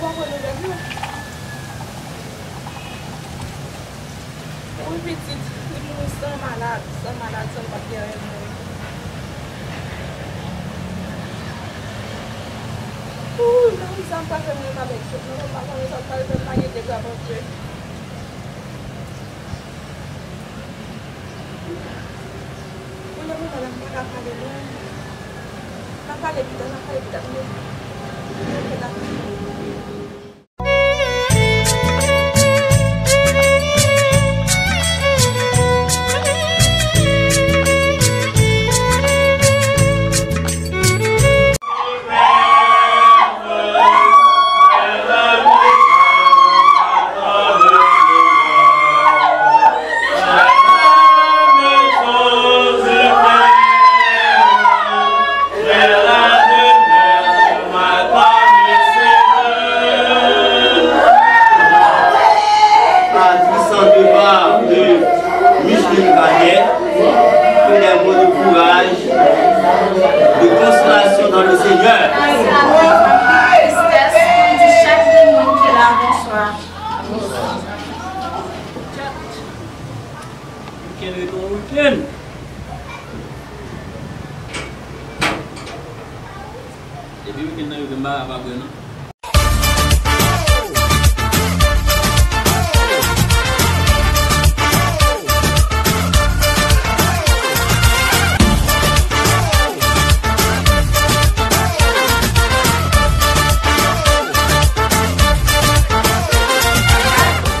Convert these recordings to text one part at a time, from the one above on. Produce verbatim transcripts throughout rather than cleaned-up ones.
Mwen konn nouvèl yo. Wi, pitit, li mouri san malad, san malad, san l pa t gen anyen mouri. Ooh, nan wi sa m pa fè menm avèk chòk, non, m pa konnen sa m pral fè, m lage de bra m antre. Pou le moman la, m pa ka pale non. N a pale pita, n a pale pita. Patris an depar de Micheline Carrière, fait des mots de courage, de consolation dans le Seigneur. Tristès, m di chak grenn moun ki la, bonswa. Weekend rete yon weekend. Depi weekend nan rive, m pa kapab wè non.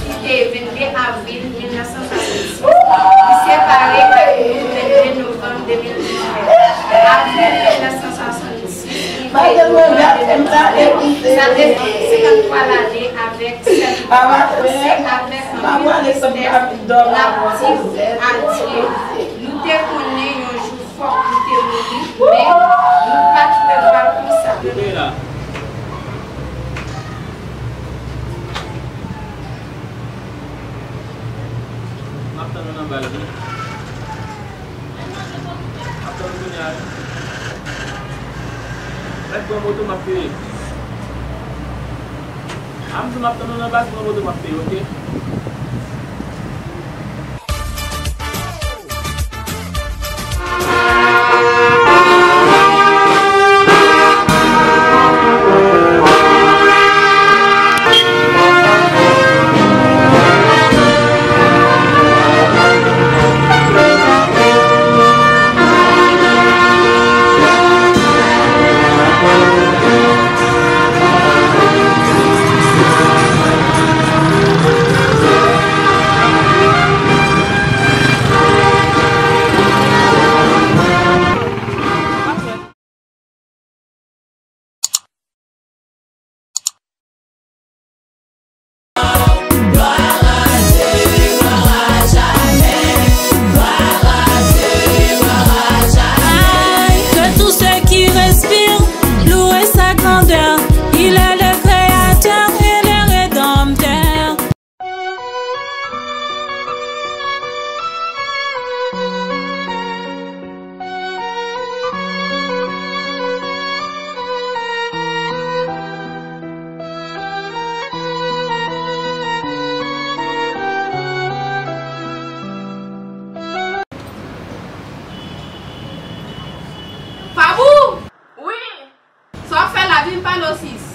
Ki te vennde avril mil nèf san swasannsis, li separe ak nou vennde novanm de mil diznèf. Avril mil nèf san swasannsis, li te vennde novanm de mil diznèf. Sa te fè senkanntwa lane avèk sèt mwa. Se avèk anpil tristès n ap di adye. Nou te konnen yon jou fòk li te mouri, men nou pa t prevwa l konsa. Kenbe la. M ap tann ou nan baz wi. M ap tann ou kounye a wi. Mèt pran moto, m ap peye. A m di m ap tann ou nan baz, pran moto, m ap peye, oke? Ay, que tout ce qui respire loue sa grandeur. Il est le créateur et le rédempteur. Fabou! Wi! Sa w ap fè la, vin pale w sis.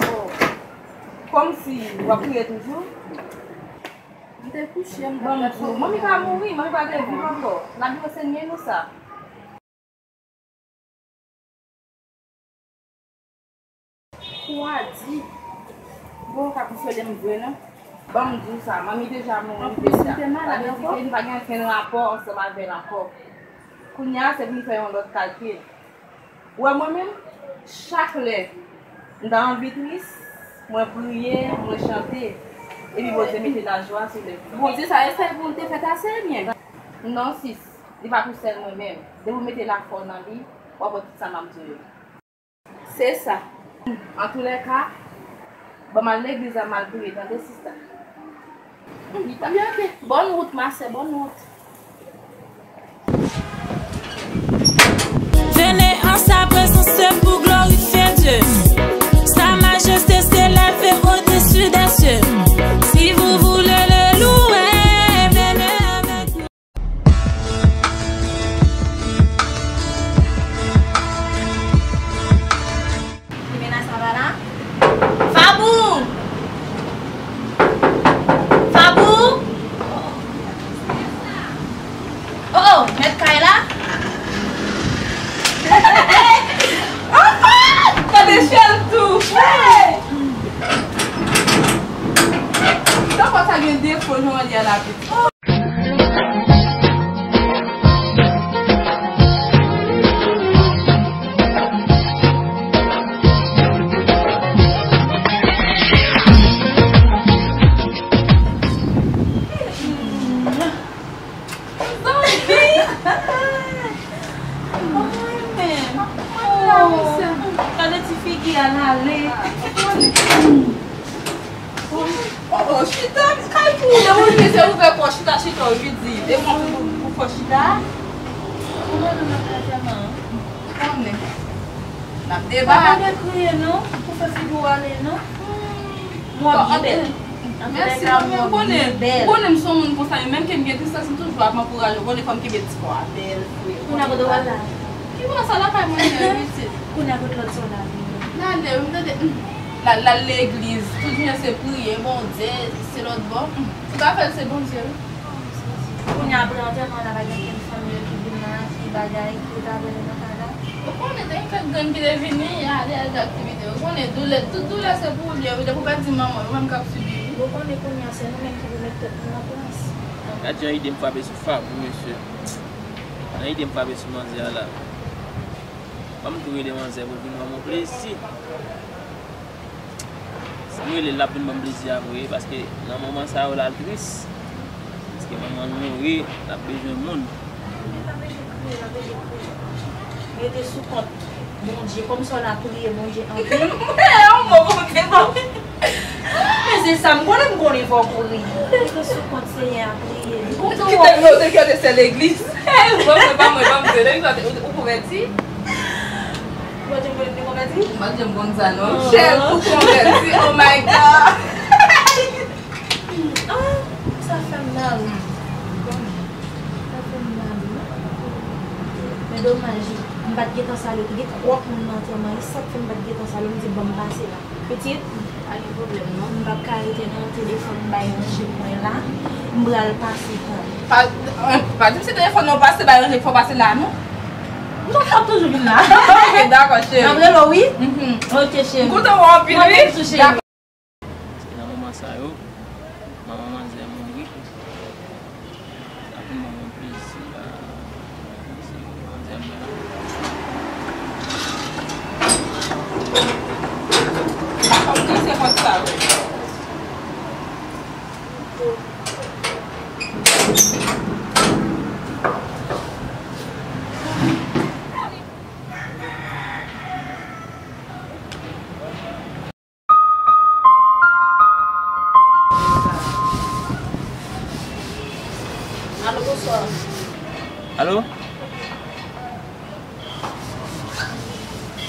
Oh. Kòmsi w ap kriye toujou? M te kouche, m t ap gade. Manmi pa mouri, manmi pa gen viv ankò. Lavi yo se nyen nou sa. Kou a di. Bon, w ka konsole m vre non. Ban m di w sa, manmi deja mouri deja. Anplis, li te malad ankò. Sa vle di ke nou pa gen okenn rapò ansanm avè l ankò. Kounye a, se pou n fè yon lòt kalkil. Ou wè mwen menm, chak lè m ta anvi tris, mwen priye, mwen chante, epi Bondye mete lajwa sou lèv mwen. Bondye sa, e sèl pou l te fèt ase, ebyen? Non, sis, li pa pou sèl mwen menm. Depi w mete lafwa w nan li, w ap wè tout sa m ap di w yo. Se sa. Antoulèka, ban m al legliz la, m al priye, tande, sista. Wi, ta. Bòn wout, ma sè, bòn wout. Venez en sa présence pour glorifier Dieu. Sa majesté s'élève au-dessus des cieux. Si vous voulez le louer, venez avec nous. Limena sa va la? Fabou! Fabou! Oh, oh, mèt kay la? Tande chèl tou! Hey! Tanpò sa gen defo, jan w li a la piti. Zanmi! Mwen menm. Oh, gade ti figi a l ale. Oh, oh, chita, kay pou ou, lè ou leve, se ouvè kò, chita, chita, ou vin di, e mwen pou, pou kò chita. Kouman nou nan tretman an? Ou konnen. N ap deba. Pa gen kriye, non, pou fè figi w ale, non. Mwen ap byen bèl. Mèsi, mwen konnen. Ou konnen m se yon moun konsa, menm ke m gen tristès, m toujou ap ankouraje w. Ou konnen fò m kenbe ti kò a bèl, fre. Kounye a kote w al la? Ki bò sa lakay mwen menm, pitit? Kounye a kote lòt sè w la vini? L ale, wi, m tande. L al, l al legliz. Tout jounen se priye, Bondye, se lòt bò. Tout afè l se Bondye, wi. Kounye a apre antèman an, pa gen okenn fanmi yo ki vin la, ki bagay, ki rete avè nou nan kay la. Ou konnen, te gen kèk grenn ki te vini, y ale, y al fè aktivite. Ou konnen, doulè, tout doulè se pou ou l ye, wi, depi w pèdi manman w, ou menm k ap sibi, wi. Ou konnen kounye a, se nou menm ki pou met tèt nou an plas. Gad jan ide m frape sou Fabou, mesye. Jan ide m frape sou manzè a la. Ban m tou rele manzè pou l vin ban m yon plezi. Si m rele l, l ap vin ban m plezi a vre, paske nan moman sa yo la, l tris. Paske manman l mouri, l ap bezwen moun. Li pa bezwen kriye, l ap bezwen kriye. Rete sou kont Bondye, kòmsi w la priye Bondye anpil. Yon mo pou m te ba w. Men se sa, m konnen, m konnen fò w kouri. Rete sou kont Senyè a, priye li. Kite m note ke w te sè legliz. Bon, mwen pa mwen, pa mwen, legliz la, ou, ou konvèti? Ou pa janm konn, te konvèti? M pa janm konn sa, non. Chèf, ou konvèti, oh my God. Ah, sa fè m mal. Sa fè m mal, wi. Men domaj, m pa t gentan salye, te gen twòp moun nan antèman, e sa k fè m pa t gentan salye, m di, "Ban m pase la." Pitit, pa gen pwoblèm, non. M p ap ka rete nan telefòn bay ranje mwen la. M pral pase pran. Pa, pa di m se telefòn nan w pase bay ranje, fò w pase la, non. M ap toujou vin la. Ok, dakò, cheri. M ap rele w, wi. Mhm. Ok, cheri. M kontan wè w anpil, wi. Mwen menm tou, cheri. Dakò. Paske nan moman sa yo, manman manzè mouri. Sa vin ban mwen plezi, ah, plezi, manzè mouri. Kòm ki se kòd sa yo? Alo, bonswa. Alo?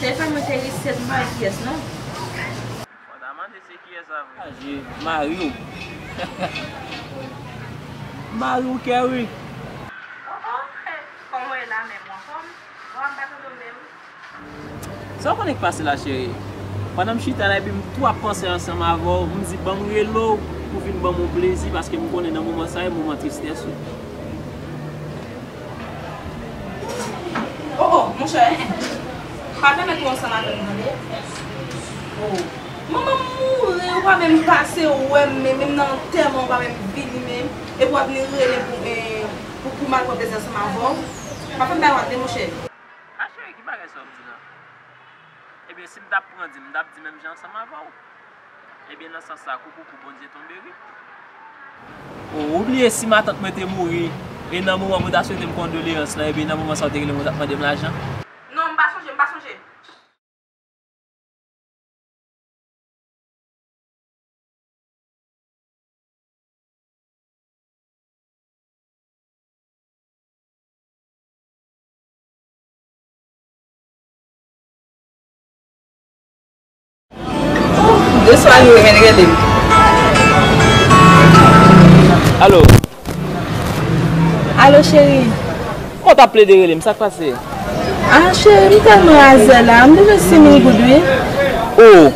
Telefòn mwen te reset, m pa wè kiyès, non. Fò ta mande se kiyès sa vre. Chaje, mari w. Mari w, Kerry. Oh, oh, kòman w ye la menm, ou anfòm? Bon, m pa tande w menm. Sa w konnen k pase la, cheri? Pandan m chita la, epi m tou ap panse ansanm avè w, m di, "Ban m rele w pou vin ban m yon plezi," paske m konnen nan moman sa, e moman tristès ou. Oh, oh, monchè, pa pèmèt ou ansanm avè m, tande? Oh. Manman m mouri, ou pa menm pase wè m, menm, menm nan antèman, ou pa menm vini menm, epi w ap vin rele m pou, eh, pou, pou m al pran plezi ansanm avè w. Pa fè m bay wate, monchè. A cheri, ki bagay sa w ap di la? Ebyen, si m t ap pran di m, m t ap di menm jan ansanm avè w. Ebyen, nan sans sa, koukou pou Bondye tonbe, wi. O, ou bliye si matant mwen te mouri, e nan moman mwen ta swete m kondoleyans lan, ebyen, nan moman sa, ou te rele mwen, ou t ap mande m lajan? Non, m pa sonje, m pa sonje. Oswa li renmen rele m. Alo. Alo, cheri. Kòman w t ap plede rele m? Sa k pase? Ah, cheri, m tèlman razè la. M bezwen senk mil goud, wi. Oh.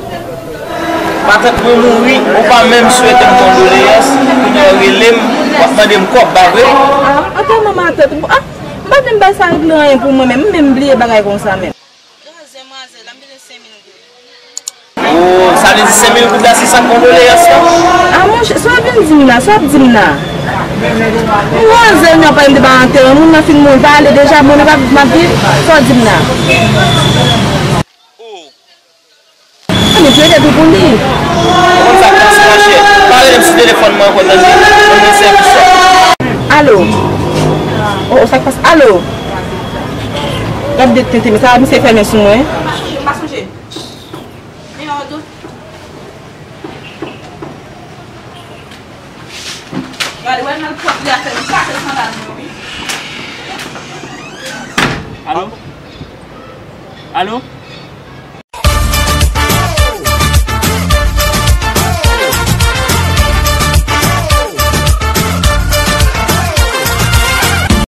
Matant mwen mouri, ou pa menm swete m kondoleyans, kounye a w rele m, w ap mande m kòb, pa vre? Ah, antèman matant. Ah, m pa t menm bay sa regle anyen pou mwen menm. M menm bliye bagay konsa menm. Razè, mwazel la, m bezwen senk mil goud. Oh, sa vle di senk mil goud la se sa k kondoleyans lan? Ah, monchè, sa w ap vin di m la, sa w ap di m la? Mwazel nan pa m te ba antèman, moun nan fin mouri, pa ale deja, mwen menm pa viv, m ap viv, sa w di m la? Oh. Li plede tou pou li. Ou konn sa k pase, monchè? Pa rele m sou telefòn mwen ankò, tande? Mwen gen sèvis sa. Alo? Oh, sa k pase? Alo? Gad de tenten, men sa misye fèmen sou mwen. Pa sonje. Men yon dot. Gade, wè, nan pwòp li a fè m kase sandal mwen, wi. Alo? Alo?